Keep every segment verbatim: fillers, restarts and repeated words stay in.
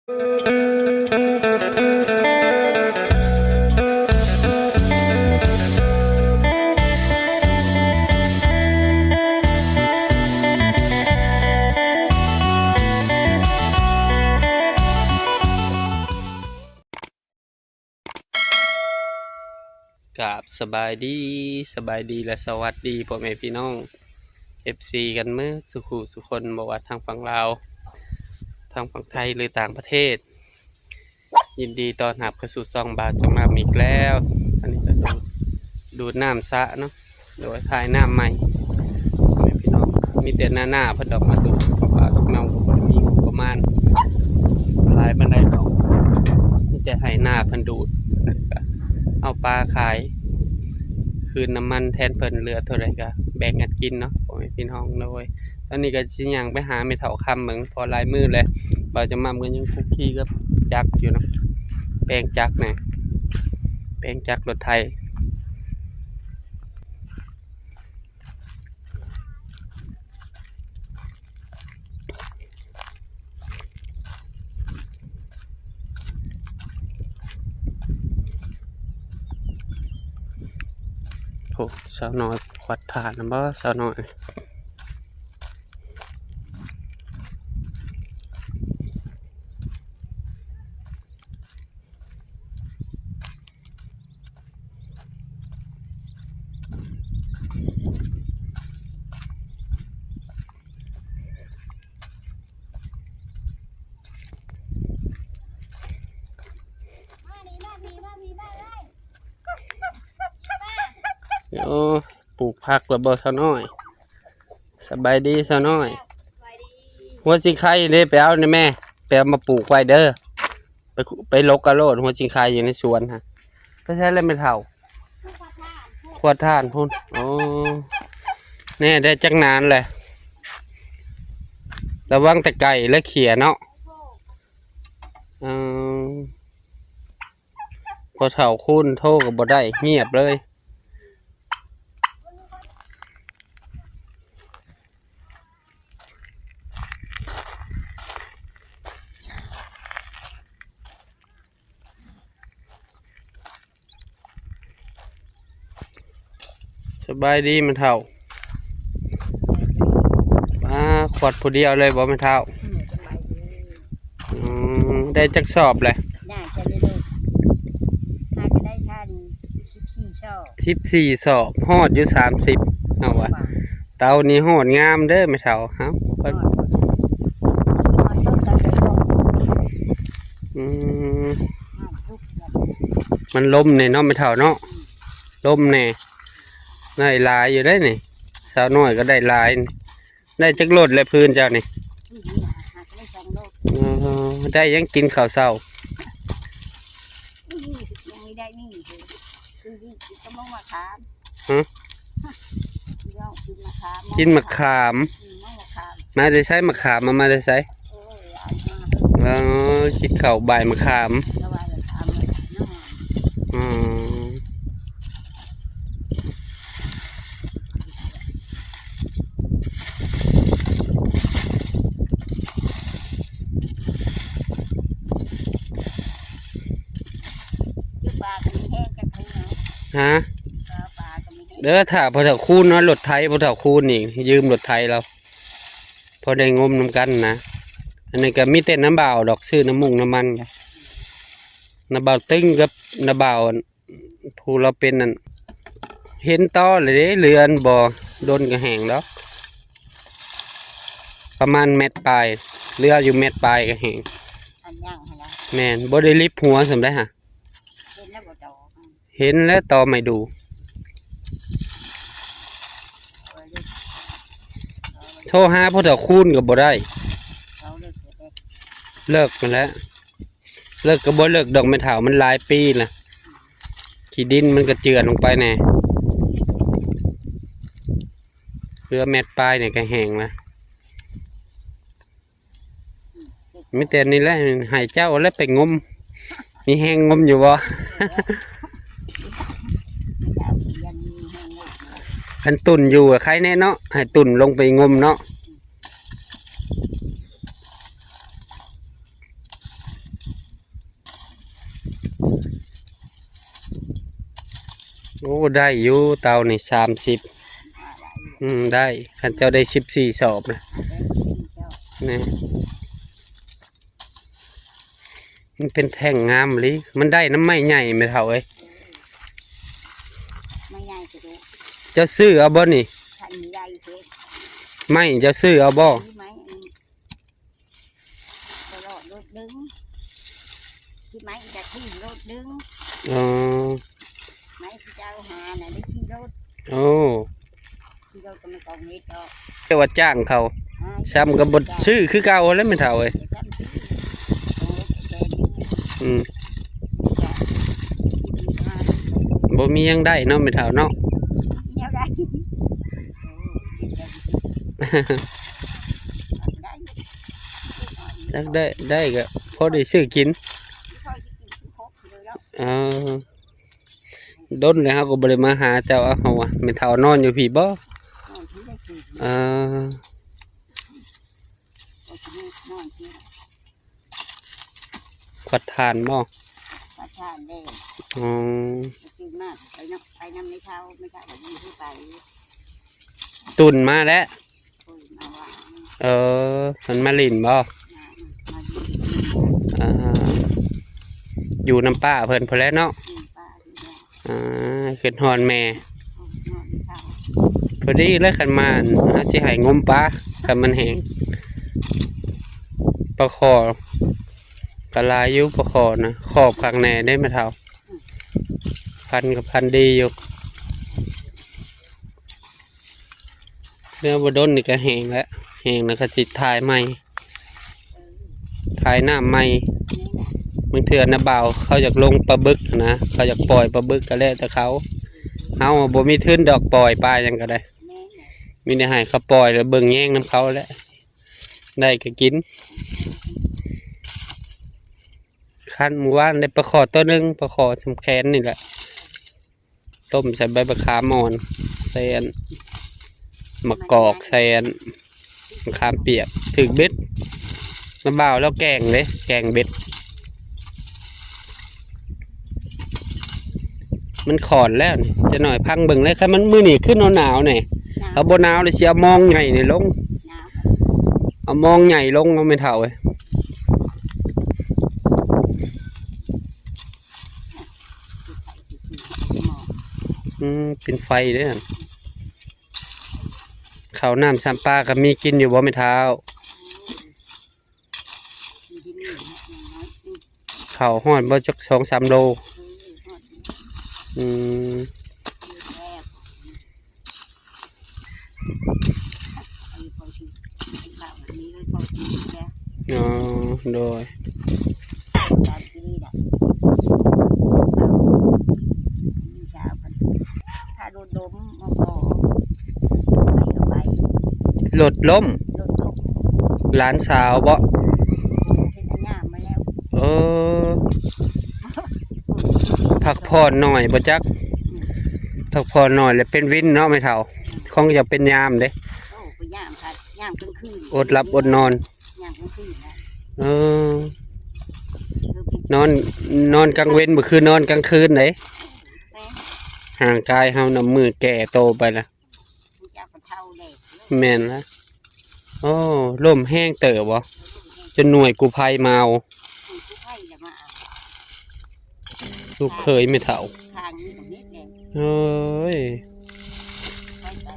กราบสบายดี สบายดีและสวัสดีพ่อแม่พี่น้อง เอฟซี กันเมิดสุขุสุคน บ่ว่าทางฝั่งลาว ทางฝั่งไทย หรือต่างประเทศ ยินดีต้อนรับเข้าสู่ช่องบ่าวจงนำอีกแล้ว อันนี้ก็ดูด ดูดน้ำสระเนาะ โดยถ่ายน้ำใหม่ พ่อแม่พี่น้อง มีแต่หน้าๆ เพิ่นออกมาดูด เพราะว่าดอกน้ำก็บ่ได้มีงบประมาณหลายปานใดดอก มีแต่ไฮ่นาเพิ่นดูด เอาปลาขาย คืนน้ำมันแทนเพิ่น เหลือเท่าใดก็แบ่งกันกินเนาะ พ่อแม่พี่น้อง โดย ตอนนี้ก็สิย่างไปหาแม่เฒ่าคำเบิ่ง เพราะหลายมื้อแล้ว บ่าวจงนำก็ยังคลุกคลีกับจักรอยู่นะ แปลงจักรนะ แปลงจักรรถไถ โอ้ สาวน้อยขวัดถ่านนะบ่ สาวน้อย โอ้ ปลูกผักแล้วบ่สาวน้อย สบายดีสาวน้อย หัวสิงไคเด้ ไปเอานี่แม่ ไปเอามาปลูกไว้เด้อ ไปคุ ไปลกเอาโลด หัวสิงไคอยู่ในสวนฮะ ไปใช้แล้วแม่เฒ่า ขวดถ่านพุ้น โอ้ แน่ได้จักนานแหละ ระวังแต่ไก่และเขียเนาะ เออ พ่อเฒ่าคูณโทรก็บ่ได้ เงียบเลย สบายดีแม่เฒ่า อ่า ขวดผู้เดียวเลยบ่แม่เฒ่า อืม สบายดี อืม ได้จักสอบเลย น่าจะได้ลูก น่าจะได้ท่านสิบสี่สอบ สิบสี่สอบ ฮอดอยู่สามสิบ เอาวะ ว่า เตานี่ฮอดงามเด้อแม่เฒ่า เอ้า ฮอด ฮอดต้นตะเคียน อืม ฮอดทุกอย่าง มันลมเนี่ยเนาะแม่เฒ่าเนาะ ลมเนี่ย ได้หลายอยู่ได้นี่ สาวน้อยก็ได้หลายนี่ ได้จักโลดและพื้นเจ้านี่ อืม หาได้สองโลด อ๋อ ได้ยังกินข้าวเช้า อืม ยังไม่ได้นี่เลย คือนี่กินก็มะขาม ฮะ พี่น้องกินมะขาม กินมะขาม อืม มะขาม มาแต่ไสมะขาม มา มาแต่ไส โอ้ย เอามา เออ กินข้าวบ่ายมะขาม ก็ว่าจะทำเลยเนาะ อืม อยู่ป่าก็มีแห้งจักเทื่อ ฮะ เออ ป่าก็มีแห้ง เด้อ ถ้าพ่อเฒ่าคูณเนาะ รถไถพ่อเฒ่าคูณนี่ ยืมรถไถเรา พอได้งมนำกันนะ อันนี้ก็มีแต่น้าบ่าวดอก ซื้อน้ำมุงน้ำมันกัน น้าบ่าวตึงกับน้าบ่าว ผู้เราเป็นนั่น เห็นต่อเลยเด้ เรือนบ่ดนก็แห้งดอก ประมาณเมตรปลาย เรืออยู่เมตรปลายก็แห้ง อันย่างหั่นนะ แม่น บ่ได้ลิบหัวส่ำได้ฮะ เห็นแล้วบ่เจ้า เห็นแล้วต่อไม่ดู โทรหาพ่อเฒ่าคูณก็บ่ได้ เขาเลิกเถอะ เลิกมาแล้ว เลิกก็บ่เลิกดอกแม่เฒ่า มันหลายปีละ ขี้ดินมันก็เจือนลงไปแน่ เรือแมตปลายเนี่ยก็แห้งละ มีแต่นี่แหละ ให้เจ้าแล้วไปงม มีแฮงงมอยู่บ่ คันตุ่นอยู่อะใครแน่เนาะ ให้ตุ่นลงไปงมเนาะ โอ้ ได้อยู่ เต่านี่ สามสิบ อืม ได้ คันเจ้าได้ สิบสี่ สอบนะ นี่ มันเป็นแท่งงามอีหลี มันได้นำไม้ใหญ่แม่เฒ่าเอ้ย ไม้ใหญ่กะโดด เจ้าซื้อเอาบ่นี่ คันใหญ่เฮ็ด ไม้เจ้าซื้อเอาบ่ ซื้อไม้อันนี้ บ่รอดโลดหนึ่ง ที่ไม้จะขึ้นโลดหนึ่ง อ๋อ ไม้ที่เจ้าหาน่ะได้ขี่รถ โอ้ ขี่รถก็ไม่ต้องเฮ็ดดอก แต่ว่าจ้างเขา อ่า ซ้ำก็บ่ซื้อคือเก่าแล้วแม่เฒ่าเอ้ย ซ้ำซื้อ อืม บ่มีหยังได้เนาะแม่เฒ่าเนาะ แนวใด ได้ จักได้ ได้ก็พอได้ซื้อกิน เออ ดนแล้วเฮาก็บ่ได้มาหาเจ้า เอา เฮาว่าแม่เฒ่า นอนอยู่พี้บ่ เออ ขวัดถ่านบ่ ขวัดถ่านเด้ อ๋อ ไปซื้อมา ไปนำ ไปนำแม่เฒ่า แม่เฒ่าก็อยู่คือไป ตุ่นมาแล้ว ตุ่นมาว่า เออ มันมาหลิ้นบ่ มา มาอยู่ อ่า อยู่นำป้าเพิ่นพู้นแหละเนาะ อยู่ป้าอยู่แล้ว อ่า คิดฮอดแม่ ฮอดแม่เฒ่า พอดีแล้ว คันมา เฮาสิให้งมปลา คันมันแห้ง ปลาข่อ ก็หลายอยู่ปลาข่อนะ ขอบคักแน่เด้แม่เฒ่า พันธุ์ก็พันธุ์ดีอยู่ เรือบ่ดนนี่ก็แห้งแล้ว แห้งแล้วก็สิถ่ายใหม่ ถ่ายน้ำใหม่ บางเทื่อน้าบ่าวเขาอยากลงปลาบึกนะ เขาอยากปล่อยปลาบึกก็แล้วแต่เขา เฮาบ่มีทุนดอก ปล่อยปลาหยังก็ได้ มีแต่ให้เขาปล่อยแล้วเบิ่งแยงนำเขาแหละ ได้ก็กิน คันมื้อวานได้ปลาข่อตัวหนึ่ง ปลาข่อส่ำแขนนี่แหละ ต้มใส่ใบบักขามอ่อน ใส่อัน มะกอก ใส่อัน มะขามเปียก ถืกเบ็ด น้าบ่าวแล้วแกงเด้ แกงเบ็ด มันขอนแล้วนี่ จะหน่อยพังเบิ่งเลย คันมันมื้อนี้คือหนาวๆนี่ หนาว เอาบ่หนาวเลยสิเอามองใหญ่นี่ลง หนาว เอามองใหญ่ลง เอาแม่เฒ่าเอ้ย อืม เป็นไฟเด้อ ข้าวน้ำซ้ำปลาก็มีกินอยู่บ่แม่เฒ่า ข้าวฮอดบ่จัก สองสาม โล อืม อ๋อ โดย ถ้ารถล้มมาขอไปเอาไป รถล้ม รถล้ม หลานสาวบ่ เฮ็ดอันยามมาแล้ว เออ พักผ่อนหน่อยบ่จัก พักผ่อนหน่อยแล้วเป็นวินเนาะแม่เฒ่า คงจะเป็นยามเด้ โอ้ ไปยามค่ะ ยามกลางคืน อดหลับอดนอน ยามกลางคืนนะ เออ นอน นอนกลางเว็นบ่คือนอนกลางคืนเด้ แม่น ร่างกายเฮานำมื้อแก่โตไปละ ผู้เจ้าก็เฒ่าแล้ว แม่นละ โอ้ ลมแฮงเติบบ่ จนหน่วยกู้ภัยมาเอา กู้ภัยจะมาเอา ลูกเขยแม่เฒ่า ทางนี้ตรงนี้แหละ เอ้ย ไปไป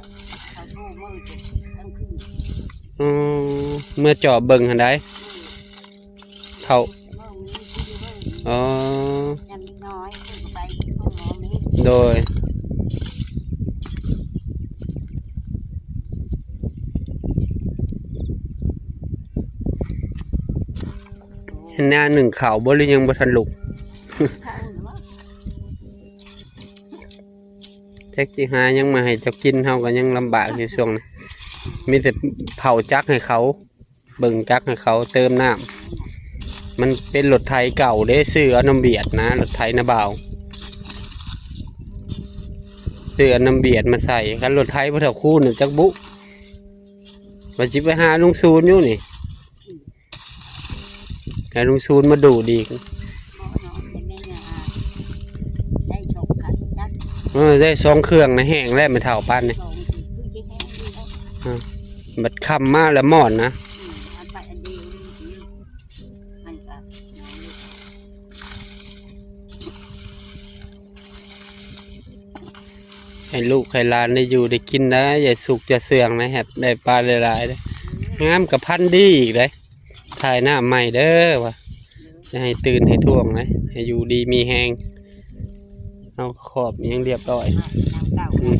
เขาโทรมาจนกลางคืน อืม เมื่อจอบเบิ่งหั่นใด อืม เฒ่า เบิ่งนี่คือเบิ่ง อ๋อ ยังน้อย เพิ่นก็ไปห้องหมอนี่ โดย หน้าหนึ่งเขาบ่ หรือยังบ่ทันลุก จักสิหาหยังมาให้เจ้ากิน เฮาก็ยังลำบากอยู่ช่วงนี้ มีแต่เผาจักให้เขา เบิ่งจักให้เขาเติมน้ำ มันเป็นรถไถเก่าเด้ ซื้อเอาน้ำเวียดนะ รถไถน้าบ่าว ซื้อเอาน้ำเวียดมาใส่ คันรถไถพ่อเฒ่าคูณน่ะจักบุ ว่าสิไปหาลุงซูนอยู่นี่ ให้ลุงซูนมาดูดอีก บ่เนาะ เป็นแม่ย่า เออ ได้สองเครื่องนะ แห้งแล้วแม่เฒ่าปานนี่ สองคือสิแห้งอยู่ อ่า บัดค่ำมาแล้วหมอนนะ อืม เอาไปอันเดียวนี่สิ มันก็น้อย ให้ลูกให้หลานได้อยู่ได้กินนะ อย่าสุกอย่าเสื่องนะ แฮบได้ปลาหลายๆเด้อ งามกับพันธุ์ดีอีกเด้อ ถ่ายหน้าใหม่เด้อ ว่าจะให้ตื่นให้ท่วงนะ ให้อยู่ดีมีแฮง เอาขอบยังเรียบร้อย อืม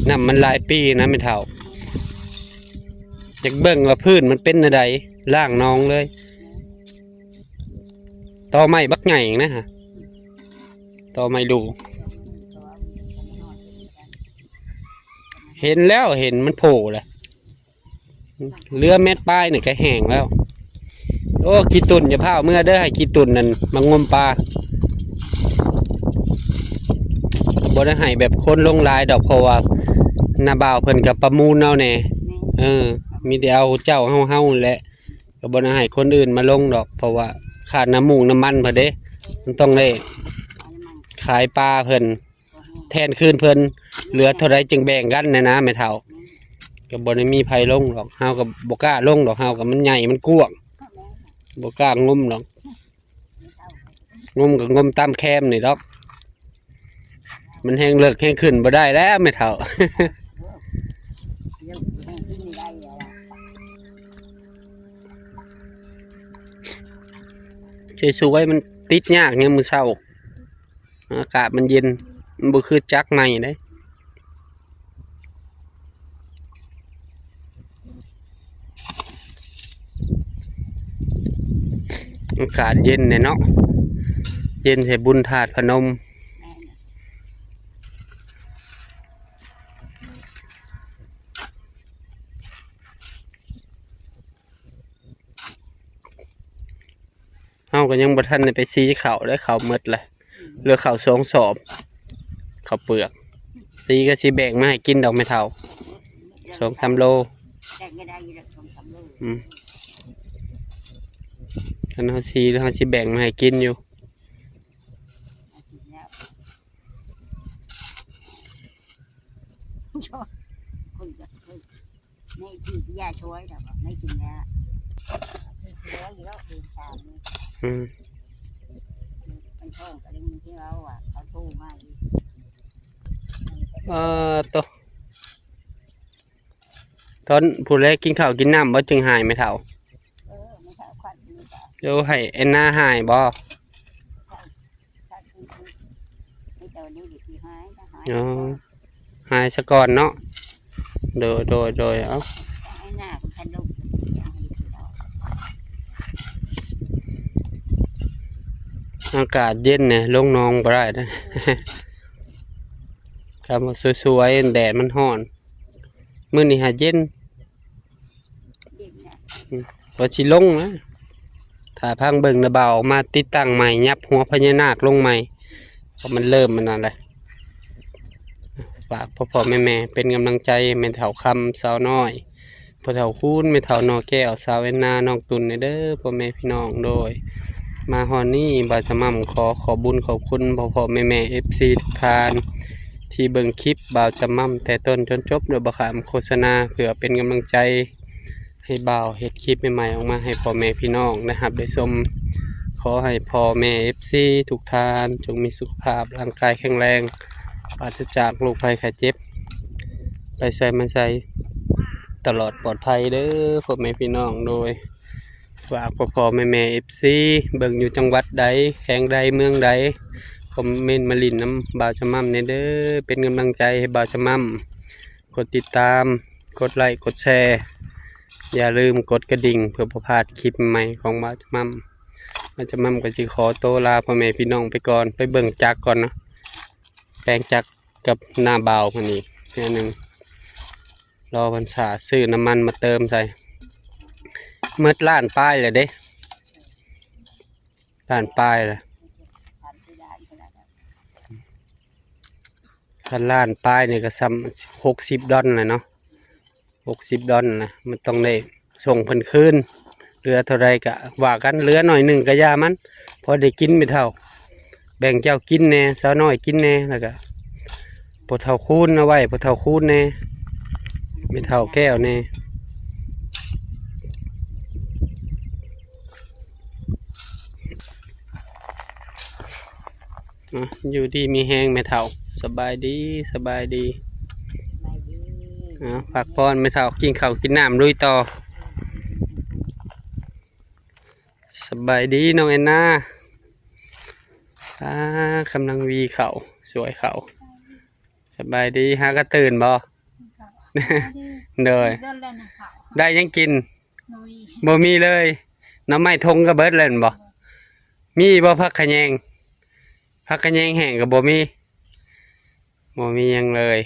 น้ำมันหลายปีนะแม่เฒ่า อยากเบิ่งว่าพื้นมันเป็นอะไร ล้างหนองเลย ตอไม้บักใหญ่นะฮะ ตอไม้ลูก เห็นแล้ว เห็นมันโผล่เลย เหลือเม็ดปลายนี่ก็แห้งแล้ว โอ้ ขี้ตุ่นอย่าพาเอาเมือเด้อ ให้ขี้ตุ่นนั่นมางมปลา บ่ได้ให้แบบคนลงหลายดอก เพราะว่าน้าบ่าวเพิ่นก็ประมูลเอาแหน่ เออ มีแต่เอาเจ้าเฮาๆแหละ ก็บ่ได้ให้คนอื่นมาลงดอก เพราะว่าค่าน้ำมูกน้ำมันเพิ่นเด้ มันต้องได้ขายปลาเพิ่น แทนคืนเพิ่น เหลือเท่าใดจึงแบ่งกันนะนะแม่เฒ่า ก็บ่ได้มีไผลงดอก เฮาก็บ่กล้าลงดอก เฮาก็มันใหญ่มันกว้าง บ่กล้างมดอก งมก็งมตามแคมนี่ดอก มันแฮงเลิกแฮงขึ้นบ่ได้แล้วแม่เฒ่า สวยๆ มันติดยากยามมื้อเช้า อากาศมันเย็น มันบ่คือจักใหม่เด้ อากาศเย็นเนี่ยเนาะ เย็นใส่บุญธาตุพนม เฮาก็ยังบ่ทันได้ไปสีข้าวเด้ ข้าวหมดละ เหลือข้าวสองสอบ ข้าวเปลือก สีก็สิแบ่งมาให้กินดอกแม่เฒ่า สองสามโล แบ่งก็ได้อยู่ดอก สองสามโล อืม คันเฮาสีแล้วเฮาสิแบ่งมาให้กินอยู่ เอากินแล้ว คนก็ ไม่กินยาช่วยดอก ไม่กินยา ช่วยอยู่แล้ว เดินตามนี่ อืม มันท้องก็เลยมีที่เราอ่ะ เขาโทรมาอยู่ เอ่อ โต ตอนผู้แลกินข้าวกินน้ำบ่จึงหายแม่เฒ่า เออ ไม่เท่าขวัญนี่ก็ เดี๋ยวให้แอนนาหายบ่ ใช่ ขวัญนี่คือ ไม่เท่านี้เดี๋ยวสิหาย ก็หาย อ๋อ หายซะก่อนเนาะ โดย โดย โดย เอ้า ให้หน้ามันทันลง อากาศเย็นเนี่ย ลงหนองบ่ได้นะ คำว่าสวยๆ แดดมันฮ้อน มื้อนี้หาเย็น เย็นนะ อืม ว่าสิลงนะ ถ้าพังเบิ่งนะบ่าวออกมาติดตั้งใหม่ ยับหัวพญานาคลงใหม่ เพราะมันเริ่มมันนั่นแหละ ฝากพ่อๆ แม่ๆ เป็นกำลังใจให้แม่เฒ่าคำ สาวน้อย พ่อเฒ่าคูณ แม่เฒ่าหน่อแก้ว สาวแอนนา น้องตุ่นเด้อ พ่อแม่พี่น้อง โดย มาฮอดนี้บ่าวจะม่ำขอขอบบุญขอบคุณพ่อๆ แม่ๆ เอฟซี ทุกท่าน ที่เบิ่งคลิปบ่าวจะม่ำแต่ต้นจนจบโดยบ่ข้ามโฆษณา เพื่อเป็นกำลังใจให้บ่าวเฮ็ดคลิปใหม่ๆ ออกมาให้พ่อแม่พี่น้องนะครับได้ชม ขอให้พ่อแม่ เอฟซี ทุกท่านจงมีสุขภาพร่างกายแข็งแรง ปราศจากโรคภัยไข้เจ็บ ไปไสมาไสตลอดปลอดภัยเด้อ พ่อแม่พี่น้อง โดย ฝากพ่อๆ แม่ๆ เอฟซี เบิ่งอยู่จังหวัดใด แขวงใด เมืองใด คอมเมนต์มาหลิ้นนำบ่าวจะม่ำแหน่เด้อ เป็นกำลังใจให้บ่าวจะม่ำ กดติดตาม กดไลค์ กดแชร์ อย่าลืมกดกระดิ่งเพื่อบ่พลาดคลิปใหม่ของบ่าวจะม่ำ บ่าวจะม่ำก็สิขอโตลาพ่อแม่พี่น้องไปก่อน ไปเบิ่งจักรก่อนเนาะ แปลงจักรกับน้าบ่าวมื้อนี้เทื่อหนึ่ง รอเพิ่นซาซื้อน้ำมันมาเติมใส่ หมดล้านปลายแล้วเด้ ล้านปลายแล้ว คันล้านปลายนี่ก็ส่ำหกสิบดอลลาร์แหละเนาะ หกสิบดอลลาร์นะ มันต้องได้ส่งเพิ่นคืน เหลือเท่าใดก็ว่ากัน เหลือหน่อยหนึ่งก็อย่ามัน พอได้กินแม่เฒ่า แบ่งเจ้ากินแหน่ สาวน้อยกินแหน่ แล้วก็ พ่อเฒ่าคูณเอาไว้ พ่อเฒ่าคูณแน่ แม่เฒ่าแก้วแน่ อ่ะ อยู่ดีมีแฮงแม่เฒ่า สบายดี สบายดี สบายดี อ่ะ พักผ่อนแม่เฒ่า กินข้าวกินน้ำลุยต่อ สบายดีน้องแอนนา อ่ากำลังวีข้าว สวยข้าว สบายดี หากระตื่นบ่ โดย เดินเล่นเขา ได้หยังกิน บ่มี บ่มีเลย หน่อไม้ทงก็เบิดแล้วแม่นบ่ มีบ่ผักขะแยง ผักขะแยงแห้งก็บ่มี บ่มีหยังเลย